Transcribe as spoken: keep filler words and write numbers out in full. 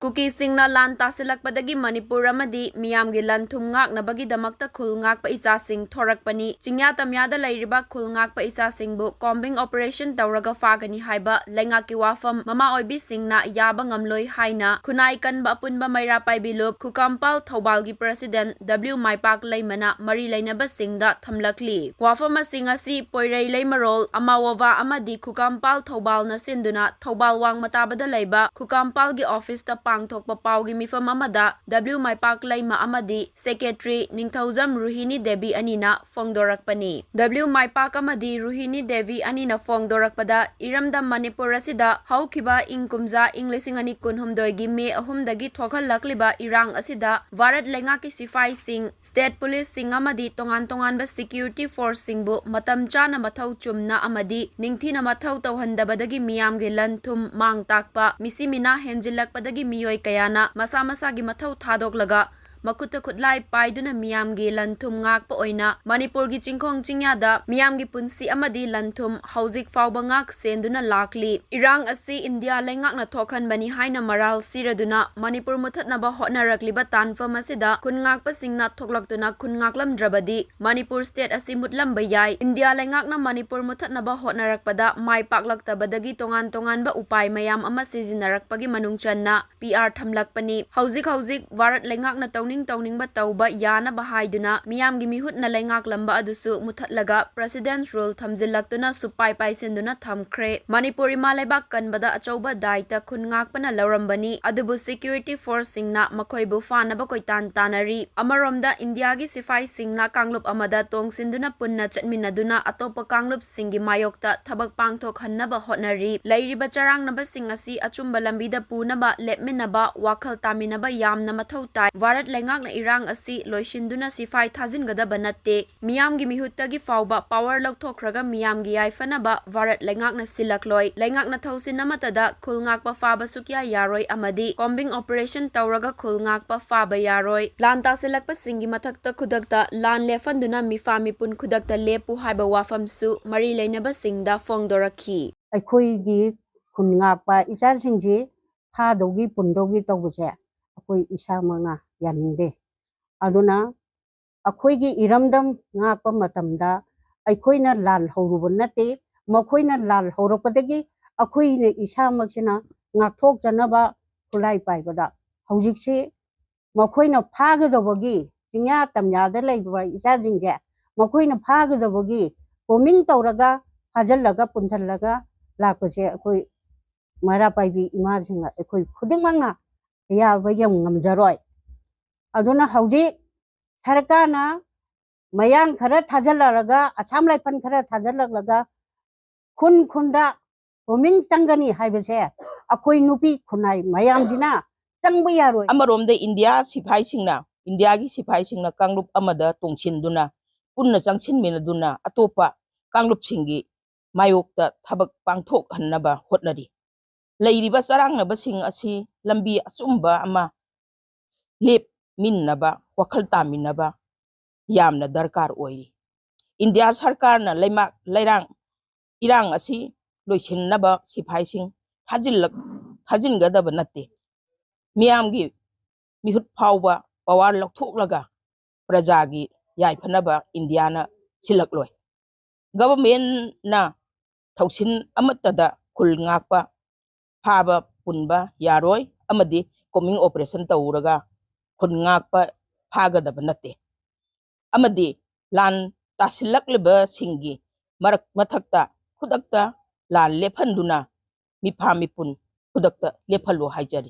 ꯀꯨꯀꯤꯁꯤꯡꯅ ꯂꯥꯟ ꯇꯥꯁꯤꯜꯂꯛꯄꯗꯒꯤ ꯃꯅꯤꯄꯨꯔ ꯑꯃꯗꯤ ꯃꯤꯌꯥꯝꯒꯤ ꯂꯟ ꯊꯨꯝ ꯉꯥꯛꯅꯕꯒꯤꯗꯃꯛꯇ ꯈꯨꯜ ꯉꯥꯛꯄ ꯏꯆꯥꯁꯤꯡ ꯊꯣꯔꯛꯄꯅꯤ꯫ ꯆꯤꯡꯌꯥ ꯇꯝꯌꯥꯗ ꯂꯩꯔꯤꯕ ꯈꯨꯜ ꯉꯥꯛꯄ ꯏꯆꯥꯁꯤꯡꯕꯨ combing operation ꯇꯧꯔꯒ ꯐꯥꯒꯅꯤ ꯍꯥꯏꯕ ꯂꯩꯉꯥꯛꯀꯤ ꯋꯥꯐꯝ ꯃꯃꯥ ꯑꯣꯏꯕꯤꯁꯤꯡꯅ ꯌꯥꯕ ꯉꯝꯂꯣꯏ ꯍꯥꯏꯅ ꯈꯨꯟꯅꯥꯏ ꯀꯟꯕ ꯑꯄꯨꯟꯕ ꯃꯩꯔꯥ ꯄꯥꯏꯕꯤ ꯂꯨꯞ ꯈꯨꯀꯥꯝꯄꯥꯜ ꯊꯧꯕꯥꯜꯒꯤ president W ꯃꯥꯏꯄꯥꯛ ꯂꯩꯃꯅ ꯃꯔꯤ ꯂꯩꯅꯕꯁꯤꯡꯗ ꯊꯝꯂꯛꯂꯤ꯫ ꯋꯥꯐꯝ ꯑꯁꯤꯡ ꯑꯁꯤ ꯄꯣꯏꯔꯩ ꯂꯩꯃꯔꯣꯜ ꯑꯃꯥꯋꯣꯚꯥ ꯑꯃꯗꯤ ꯈꯨꯀꯥꯝꯄꯥꯜ ꯊꯧꯕꯥꯜꯅ ꯁꯤꯟꯗꯨꯅ ꯊꯧꯕꯥꯜ ꯋꯥꯡꯃ ꯇꯥꯕꯗ ꯂꯩꯕ ꯈꯨꯀꯥꯝꯄꯥꯜꯒꯤ office ꯇ ꯄꯥꯡꯊꯣꯛꯄ ꯄꯥꯎꯒꯤ ꯃꯤꯐꯝ ꯑꯃꯗ W ꯃꯥꯏꯄꯥꯛ ꯂꯩꯃ ꯑꯃꯗꯤ secretary ꯅꯤꯡꯊꯧꯖꯝ ꯔꯨꯍꯤꯅꯤ ꯗꯦꯕꯤ ꯑꯅꯤꯅ ꯐꯣꯡꯗꯣꯔꯛꯄꯅꯤ꯫ W ꯃꯥꯏꯄꯥꯛ ꯑꯃꯗꯤ ꯔꯨꯍꯤꯅꯤ ꯗꯦꯕꯤ ꯑꯅꯤꯅ ꯐꯣꯡꯗꯣꯔꯛꯄꯗ, ꯏꯔꯝꯗꯝ ꯃꯅꯤꯄꯨꯔ ꯑꯁꯤꯗ ꯍꯧꯈꯤꯕ ꯏꯪ ꯀꯨꯝꯖꯥ ꯏꯪ ꯂꯤꯁꯤꯡ ꯑꯅꯤ ꯀꯨꯟꯍꯨꯝꯗꯣꯏꯒꯤ ꯃꯦ ꯑꯍꯨꯝꯗꯒꯤ ꯊꯣꯛꯍꯜꯂꯛꯂꯤꯕ ꯏꯔꯥꯡ ꯑꯁꯤꯗ ꯚꯥꯔꯠ ꯂꯩꯉꯥꯛꯀꯤ ꯁꯤꯐꯥꯏꯁꯤꯡ, state police ꯁꯤꯡ ꯑꯃꯗꯤ ꯇꯣꯉꯥꯟ ꯇꯣꯉꯥꯟꯕ security force ꯁꯤꯡꯕꯨ ꯃꯇꯝ ꯆꯥꯅ ꯃꯊꯧ ꯆꯨꯝꯅ ꯑꯃꯗꯤ ꯅꯤꯡꯊꯤꯅ ꯃꯊꯧ ꯇꯧꯍꯟꯗꯕꯗꯒꯤ ꯃꯤꯌꯥꯝꯒꯤ ꯂꯟ ꯊꯨꯝ ꯃꯥꯡ ꯇꯥꯛꯄ, ꯃꯤꯁꯤ ꯃꯤꯅꯥ ꯍꯦꯟꯖꯤꯜꯂꯛꯄꯗꯒꯤ ꯃꯤꯑꯣꯏ ꯀꯌꯥꯅ ꯃꯁꯥ ꯃꯁꯥꯒꯤ ꯃꯊꯧ ꯊꯥꯗꯣꯛꯂꯒ ꯃꯈꯨꯠꯇ ꯈꯨꯠꯂꯥꯏ ꯄꯥꯏꯗꯨꯅ ꯃꯤꯌꯥꯝꯒꯤ ꯂꯟ ꯊꯨꯝ ꯉꯥꯛꯄ ꯑꯣꯏꯅ ꯃꯅꯤꯄꯨꯔꯒꯤ ꯆꯤꯡꯈꯣꯡ ꯆꯤꯡꯌꯥꯗ ꯃꯤꯌꯥꯝꯒꯤ ꯄꯨꯟꯁꯤ ꯑꯃꯗꯤ ꯂꯟ ꯊꯨꯝ ꯍꯧꯖꯤꯛ ꯐꯥꯎꯕ ꯉꯥꯛ ꯁꯦꯟꯗꯨꯅ ꯂꯥꯛꯂꯤ꯫ ꯏꯔꯥꯡ ꯑꯁꯤ ꯏꯟꯗꯤꯌꯥ ꯂꯩꯉꯥꯛꯅ ꯊꯣꯛꯍꯟꯕꯅꯤ ꯍꯥꯏꯅ ꯃꯔꯥꯜ ꯁꯤꯔꯗꯨꯅ ꯃꯅꯤꯄꯨꯔ ꯃꯨꯊꯠꯅꯕ ꯍꯣꯠꯅꯔꯛꯂꯤꯕ ꯇꯥꯟꯐꯝ ꯑꯁꯤꯗ ꯈꯨꯟ ꯉꯥꯛꯄꯁꯤꯡꯅ ꯊꯣꯛꯂꯛꯇꯨꯅ ꯈꯨꯟ ꯉꯥꯛꯂꯝꯗ꯭ꯔꯕꯗꯤ ꯃꯅꯤꯄꯨꯔ state ꯑꯁꯤ ꯃꯨꯠꯂꯝꯕ ꯌꯥꯏ꯫ ꯏꯟꯗꯤꯌꯥ ꯂꯩꯉꯥꯛꯅ ꯃꯅꯤꯄꯨꯔ ꯃꯨꯊꯠꯅꯕ ꯍꯣꯠꯅꯔꯛꯄꯗ ꯃꯥꯏ ꯄꯥꯛꯂꯛꯇꯕꯗꯒꯤ ꯇꯣꯉꯥꯟ ꯇꯣꯉꯥꯟꯕ ꯎꯄꯥꯏ ꯃꯌꯥꯝ ꯑꯃ ꯁꯤꯖꯤꯟꯅꯔꯛꯄꯒꯤ ꯃꯅꯨꯡ ꯆꯟꯅ P R ꯊꯝꯂꯛꯄꯅꯤ꯫ ꯍꯧꯖꯤꯛ ꯍꯧꯖꯤꯛ ꯚꯥꯔꯠ ꯂꯩꯉꯥꯛꯅ ꯇꯧꯅꯤꯡ ꯇꯧꯅꯤꯡꯕ ꯇꯧꯕ ꯌꯥꯅꯕ ꯍꯥꯏꯗꯨꯅ ꯃꯤꯌꯥꯝꯒꯤ ꯃꯤꯍꯨꯠꯅ ꯂꯩꯉꯥꯛꯂꯝꯕ ꯑꯗꯨꯁꯨ ꯃꯨꯊꯠꯂꯒ president's rule ꯊꯝꯖꯤꯜꯂꯛꯇꯨꯅ ꯁꯨꯞꯄꯥꯏ ꯄꯥꯏꯁꯤꯟꯗꯨꯅ ꯊꯝꯈ꯭ꯔꯦ꯫ ꯃꯅꯤꯄꯨꯔ ꯏꯃꯥ ꯂꯩꯕꯥꯛ ꯀꯟꯕꯗ ꯑꯆꯧꯕ ꯗꯥꯏꯇ ꯈꯨꯟ ꯉꯥꯛꯄꯅ ꯂꯧꯔꯝꯕꯅꯤ, ꯑꯗꯨꯕꯨ security force ꯁꯤꯡꯅ ꯃꯈꯣꯏꯕꯨ ꯐꯥꯅꯕ ꯀꯣꯏꯇꯥꯟ ꯇꯥꯟꯅꯔꯤ꯫ ꯑꯃꯔꯣꯝꯗ ꯏꯟꯗꯤꯌꯥꯒꯤ ꯁꯤꯐꯥꯏꯁꯤꯡꯅ ꯀꯥꯡꯂꯨꯞ ꯑꯃꯗ ꯇꯣꯡꯁꯤꯟꯗꯨꯅ ꯄꯨꯟꯅ ꯆꯠꯃꯤꯟꯅꯗꯨꯅ ꯑꯇꯣꯞꯄ ꯀꯥꯡꯂꯨꯞꯁꯤꯡꯒꯤ ꯃꯥꯌꯣꯛꯇ ꯊꯕꯛ ꯄꯥꯡꯊꯣꯛꯍꯟꯅꯕ ꯍꯣꯠꯅꯔꯤ꯫ ꯂꯩꯔꯤꯕ ꯆꯔꯥꯡꯅꯕꯁꯤꯡ ꯑꯁꯤ ꯑꯆꯨꯝꯕ ꯂꯝꯕꯤꯗ ꯄꯨꯅꯕ ꯂꯦꯞꯃꯤꯟꯅꯕ, ꯋꯥꯈꯜ ꯇꯥꯃꯤꯟꯅꯕ ꯌꯥꯝꯅ ꯃꯊꯧ ꯇꯥꯏ꯫ ꯚꯥꯔꯠ ꯂꯩꯉꯥꯛꯅ ꯏꯔꯥꯡ ꯑꯁꯤ ꯂꯣꯏꯁꯤꯟꯗꯨꯅ ꯁꯤꯐꯥꯏ ꯊꯥꯖꯤꯟꯒꯗꯕ ꯅꯠꯇꯦ꯫ ꯃꯤꯌꯥꯝꯒꯤ ꯃꯤꯍꯨꯠꯇꯒꯤ ꯐꯥꯎꯕ power ꯂꯧꯊꯣꯛꯈ꯭ꯔꯒ ꯃꯤꯌꯥꯝꯒꯤ ꯌꯥꯏꯐꯅꯕ ꯚꯥꯔꯠ ꯂꯩꯉꯥꯛꯅ ꯁꯤꯜꯂꯛꯂꯣꯏ꯫ ꯂꯩꯉꯥꯛꯅ ꯊꯧꯁꯤꯟ ꯑꯃꯠꯇꯗ ꯈꯨꯜ ꯉꯥꯛꯄ ꯐꯥꯕ ꯁꯨꯛꯌꯥ ꯌꯥꯔꯣꯏ ꯑꯃꯗꯤ combing operation ꯇꯧꯔꯒ ꯈꯨꯜ ꯉꯥꯛꯄ ꯐꯥꯕ ꯌꯥꯔꯣꯏ꯫ ꯂꯥꯟ ꯇꯥꯁꯤꯜꯂꯛꯄꯁꯤꯡꯒꯤ ꯃꯊꯛꯇ ꯈꯨꯗꯛꯇ ꯂꯥꯟ ꯂꯦꯞꯍꯟꯗꯨꯅ ꯃꯤꯐꯥ ꯃꯤꯄꯨꯟ ꯈꯨꯗꯛꯇ ꯂꯦꯞꯄꯨ ꯍꯥꯏꯕ ꯋꯥꯐꯝꯁꯨ ꯃꯔꯤ ꯂꯩꯅꯕꯁꯤꯡꯗ ꯐꯣꯡꯗꯣꯔꯛꯈꯤ꯫ ꯑꯩꯈꯣꯏꯒꯤ ꯈꯨꯟ ꯉꯥꯛꯄ ꯏꯆꯥꯁꯤꯡꯁꯤ ꯐꯥꯗꯧꯒꯤ ꯄꯨꯟꯗꯧꯒꯤ ꯇꯧꯕꯁꯦ ꯑꯩꯈꯣꯏ ꯏꯁꯥꯃꯛꯅ ꯌꯥꯅꯤꯡꯗꯦ꯫ ꯑꯗꯨꯅ ꯑꯩꯈꯣꯏꯒꯤ ꯏꯔꯝꯗꯝ ꯉꯥꯛꯄ ꯃꯇꯝꯗ ꯑꯩꯈꯣꯏꯅ ꯂꯥꯟ ꯍꯧꯔꯨꯕ ꯅꯠꯇꯦ꯫ ꯃꯈꯣꯏꯅ ꯂꯥꯟ ꯍꯧꯔꯛꯄꯗꯒꯤ ꯑꯩꯈꯣꯏꯅ ꯏꯁꯥꯃꯛꯁꯤꯅ ꯉꯥꯛꯊꯣꯛꯆꯅꯕ ꯈꯨꯠꯂꯥꯏ ꯄꯥꯏꯕꯗ ꯍꯧꯖꯤꯛꯁꯤ ꯃꯈꯣꯏꯅ ꯐꯥꯒꯗꯧꯕꯒꯤ, ꯆꯤꯡꯌꯥ ꯇꯝꯌꯥꯗ ꯂꯩꯕ ꯏꯆꯥꯁꯤꯡꯁꯦ ꯃꯈꯣꯏꯅ ꯐꯥꯒꯗꯧꯕꯒꯤ ꯀꯣꯃꯤꯡ ꯇꯧꯔꯒ ꯐꯥꯖꯤꯜꯂꯒ ꯄꯨꯟꯁꯤꯜꯂꯒ ꯂꯥꯛꯄꯁꯦ ꯑꯩꯈꯣꯏ ꯃꯩꯔꯥ ꯄꯥꯏꯕꯤ ꯏꯃꯥꯁꯤꯡꯅ ꯑꯩꯈꯣꯏ ꯈꯨꯗꯤꯡꯃꯛꯅ ꯑꯌꯥꯕ ꯌꯥꯝ ꯉꯝꯖꯔꯣꯏ꯫ ꯑꯗꯨꯅ ꯍꯧꯖꯤꯛ ꯁꯔꯀꯥꯔꯅ ꯃꯌꯥꯡ ꯈꯔ ꯊꯥꯖꯤꯜꯂꯛꯂꯒ, ꯑꯁꯥꯝ ꯔꯥꯏꯐꯜ ꯈꯔ ꯊꯥꯖꯤꯜꯂꯛꯂꯒ ꯈꯨꯟ ꯈꯨꯟꯗ ꯀꯣꯃꯤꯡ ꯆꯪꯒꯅꯤ ꯍꯥꯏꯕꯁꯦ ꯑꯩꯈꯣꯏ ꯅꯨꯄꯤ ꯈꯨꯟꯅꯥꯏ ꯃꯌꯥꯝꯁꯤꯅ ꯆꯪꯕ ꯌꯥꯔꯣꯏ꯫ ꯑꯃꯔꯣꯝꯗ ꯏꯟꯗꯤꯌꯥ ꯁꯤꯐꯥꯏꯁꯤꯡꯅ, ꯏꯟꯗꯤꯌꯥꯒꯤ ꯁꯤꯐꯥꯏꯁꯤꯡꯅ ꯀꯥꯡꯂꯨꯞ ꯑꯃꯗ ꯇꯣꯡꯁꯤꯟꯗꯨꯅ, ꯄꯨꯟꯅ ꯆꯪꯁꯤꯟꯃꯤꯟꯅꯗꯨꯅ ꯑꯇꯣꯞꯄ ꯀꯥꯡꯂꯨꯞꯁꯤꯡꯒꯤ ꯃꯥꯌꯣꯛꯇ ꯊꯕꯛ ꯄꯥꯡꯊꯣꯛꯍꯟꯅꯕ ꯍꯣꯠꯅꯔꯤ꯫ ꯂꯩꯔꯤꯕ ꯆꯔꯥꯡꯅꯕꯁꯤꯡ ꯑꯁꯤ ꯂꯝꯕꯤ ꯑꯆꯨꯝꯕ ꯑꯃ ꯂꯦꯞꯃꯤꯟꯅꯕ, ꯋꯥꯈꯜ ꯇꯥꯃꯤꯟꯅꯕ ꯌꯥꯝꯅ ꯗꯔꯀꯥꯔ ꯑꯣꯏꯔꯤ꯫ ꯏꯟꯗꯤꯌꯥ ꯁꯔꯀꯥꯔꯅ ꯂꯩꯃꯥꯛ ꯂꯩꯔꯥꯡ, ꯏꯔꯥꯡ ꯑꯁꯤ ꯂꯣꯏꯁꯤꯟꯅꯕ ꯁꯤꯐꯥꯏꯁꯤꯡ ꯊꯥꯖꯤꯜꯂꯛ-, ꯊꯥꯖꯤꯟꯒꯗꯕ ꯅꯠꯇꯦ꯫ ꯃꯤꯌꯥꯝꯒꯤ ꯃꯤꯍꯨꯠ ꯐꯥꯎꯕ ꯄꯋꯥꯔ ꯂꯧꯊꯣꯛꯂꯒ ꯄ꯭ꯔꯖꯥꯒꯤ ꯌꯥꯏꯐꯅꯕ ꯏꯟꯗꯤꯌꯥꯅ ꯁꯤꯜꯂꯛꯂꯣꯏ꯫ ꯒꯚꯔꯟꯃꯦꯟꯠꯅ ꯊꯧꯁꯤꯜ ꯑꯃꯠꯇꯗ ꯈꯨꯜ ꯉꯥꯛꯄ, ꯐꯥꯕ ꯄꯨꯟꯕ ꯌꯥꯔꯣꯏ ꯑꯃꯗꯤ ꯀꯣꯃꯤꯡ ꯑꯣꯄꯔꯦꯁꯟ ꯇꯧꯔꯒ ꯈꯨꯟ ꯉꯥꯛꯄ ꯐꯥꯒꯗꯕ ꯅꯠꯇꯦ꯫ ꯑꯃꯗꯤ ꯂꯥꯟ ꯇꯥꯁꯤꯜꯂꯛꯂꯤꯕꯁꯤꯡꯒꯤ ꯃꯔꯛ, ꯃꯊꯛꯇ ꯈꯨꯗꯛꯇ ꯂꯥꯟ ꯂꯦꯞꯍꯟꯗꯨꯅ ꯃꯤꯐꯥ ꯃꯤꯄꯨꯟ ꯈꯨꯗꯛꯇ ꯂꯦꯞꯍꯜꯂꯨ ꯍꯥꯏꯖꯔꯤ꯫